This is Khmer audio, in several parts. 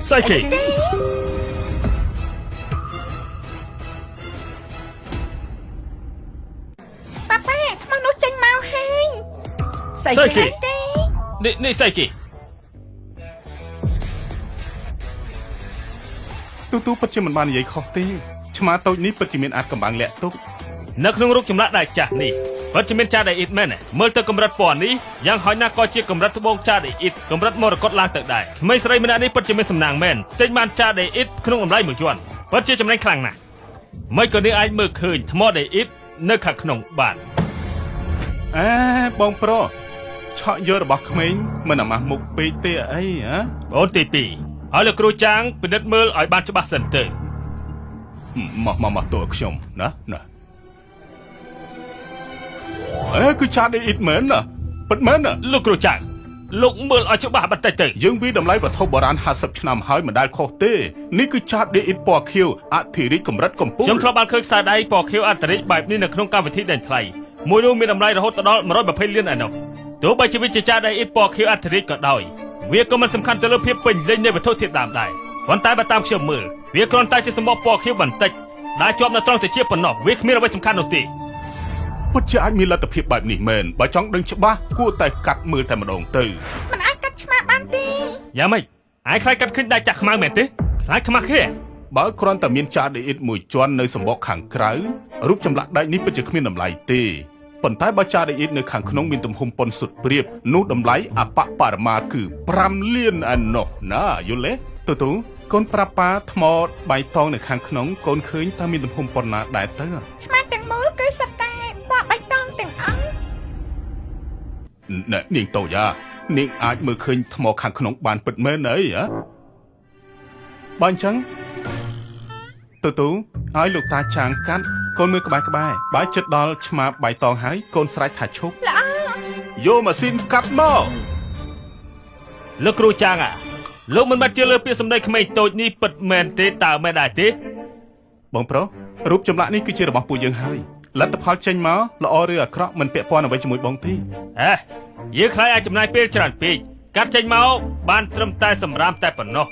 ស្អីគេ ប៉ាប៉ាខ្មោះនោះចេញមកហើយ ស្អី ស្អី គេ គេ ទេ នេះនេះស្អីគេ ទូទូពិតជាមិនបាននិយាយខុសទេឆ្មាតូចនេះពិតជាមានអាចកំបាំងលាក់ទុក នៅក្នុងរូបចម្លាក់ដែលចាស់នេះពិតជាមានចាដេអ៊ីតមែនមើលទៅកម្រិតពណ៌នេះយ៉ាងហោចណាស់ក៏ជាកម្រិតត្បូងចាដេអ៊ីតកម្រិតមរកតឡើងទៅដែរក្មេងស្រីម្នាក់នេះពិតជាមានសំណាងមែនទិញបានចាដេអ៊ីតក្នុងតម្លៃ1យួនពិតជាចំណេញខ្លាំងណាស់មិនក៏នេះអាចមើលឃើញថ្មដេអ៊ីតនៅខាងក្នុងបាន អេបងប្រុសឆក់យករបស់ក្មេងមិនអាម៉ាស់មុខពេកទេអីហ៎ បងទី2ឲ្យលោកគ្រូចាងពិនិត្យមើលឲ្យបានច្បាស់សិនទៅ មកមកមកតួខ្ញុំណាណាអេគឺចាដេអ៊ីតមែនណាពិតមែនណា លោកគ្រូចាងលោកមើលឲ្យច្បាស់បន្តិចទៅ យើងវាតម្លៃវត្ថុបុរាណ50ឆ្នាំហើយមិនដែលខុសទេនេះគឺចាដេអ៊ីតពណ៌ខៀវអធិរាជកម្រិតកំពូល ខ្ញុំធ្លាប់បានឃើញខ្សែដៃពណ៌ខៀវអន្តរិទ្ធបែបនេះនៅក្នុងកម្មវិធីដេញថ្លៃមួយនោះមានតម្លៃរហូតដល់120លានឯណោះទោះបីជាវាជាចាដៃអ៊ីតពណ៌ខៀវអន្តរិទ្ធក៏ដោយវាក៏មិនសំខាន់ទៅលើភាពពេញលេញនៃវត្ថុធាតុដើមដែរប៉ុន្តែបើតាមខ្ញុំមើលវាគ្រាន់តែជាសម្បកពណ៌ខៀវបន្តិចដែលជាប់នៅត្រង់ត្រចៀកប៉ុណ្ណោះវាគ្មានអ្វីសំខាន់នោះទេ ពិតជាអាចមានលទ្ធភាពបែបនេះមែនបើចង់ដឹងច្បាស់គួរតែកាត់មើលតែម្ដងទៅ មិនអាចកាត់ឆ្មាបានទេ យ៉ាងម៉េចឯងខ្លាចកាត់ឃើញដៃចាក់ខ្មៅមែនទេខ្លាចខ្មាស់គេ បើគ្រាន់តែមានចាដេអ៊ីតមួយជាន់នៅសម្បកខាងក្រៅរូបចម្លាក់ដែកនេះពិតជាគ្មានតម្លៃទេប៉ុន្តែបើចាដេអ៊ីតនៅខាងក្នុងមានទំហំប៉ុនសុទ្ធព្រៀបនោះតម្លៃអបបរមាគឺ5លានឯណោះណាយល់ទេទូទូកូនប្រាប់ប៉ាថ្មបៃតងនៅខាងក្នុងកូនឃើញតើមានទំហំប៉ុណ្ណាដែរទៅ ឆ្មាទាំងមូលគឺសុទ្ធតែពណ៌បៃតងទាំងអស់ ណែនាងតូចអានាងអាចមើលឃើញថ្មខាងក្នុងបានពិតមែនអីហ៎បើអញ្ចឹងទូទូឲ្យលោកតាចាងកាត់កូនមើលក្បែរក្បែរបើចិត្តដល់ឆ្មាបៃតងហើយកូនស្រែកថាឈប់ ល្អ យកម៉ាស៊ីនកាត់មក លោកគ្រូចាងអាលោកមិនបាច់ជឿលើពាក្យសម្ដីក្មេងតូចនេះពិតមែនទេតើមែនដែរទេ បងប្រុសរូបចម្លាក់នេះគឺជារបស់ពួកយើងហើយលទ្ធផលចេញមកល្អឬអាក្រក់មិនពាក់ព័ន្ធអ្វីជាមួយបងទេ អេយើងខ្លាចអាចចំណាយពេលច្រើនពេកកាត់ចេញមកបានត្រឹមតែសម្រាមតែប៉ុណ្ណោះ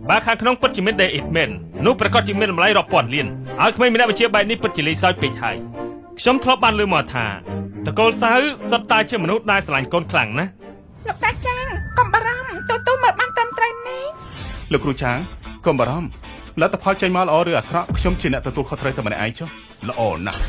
បើខាងក្នុងពិតជាមានដេអ៊ីតមែននោះប្រកាសជាមានតម្លៃរាប់ពាន់លានហើយក្មេងម្នាក់វិជាបែបនេះពិតជាលេងសើចពេកហើយខ្ញុំធ្លាប់បានលើមកថាតកូលសៅសុទ្ធតែជាមនុស្សដែលស្រឡាញ់កូនខ្លាំងណាស់ លោកតាចាងកុំបារម្ភទូទូមើលបានត្រឹមត្រូវណាស់ លោកគ្រូចាងកុំបារម្ភលទ្ធផលចេញមកល្អឬអាក្រក់ខ្ញុំជាអ្នកទទួលខុសត្រូវតែម្នាក់ឯងចុះល្អណាស់